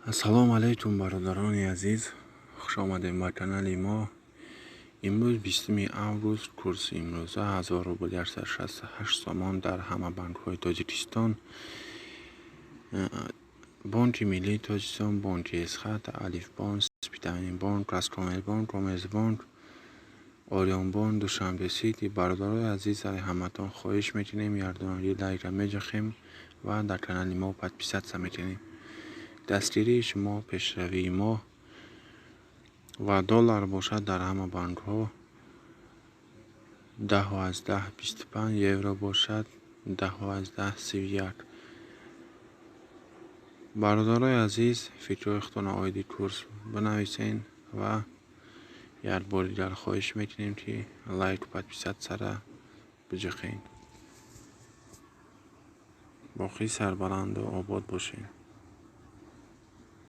Ассалому алайкум, бародарони азиз, хуш омадем ба канали мо. Имрӯз 20 август, курси имрӯза 1000 рубл 168 сомон дар ҳама банкҳои Тоҷикистон: Бонки Миллии Тоҷикистон, Бонки Эсхат, Алифбонк, Спитаменбонк, Казкоммерсбонк, Коммерсбонк, Ориёнбонк, Душанбе Сити. Бародарои азиз, ҳаматон хоҳиш мекунем, якдонаги лайкра меҷахем ва дар канали мо подписаться мекунем. Дастгирии шумо пешравии мо. Ва доллар бошад, дар ҳама банкҳо 10,25, евро бошад 10,31. Бародарои азиз, фикрҳои худтонро оиди курс бинависен ва як бори дигар хоҳиш мекунем, ки лайку подписаться-ра биҷиқед. Боқӣ сарбаланду обод бошед.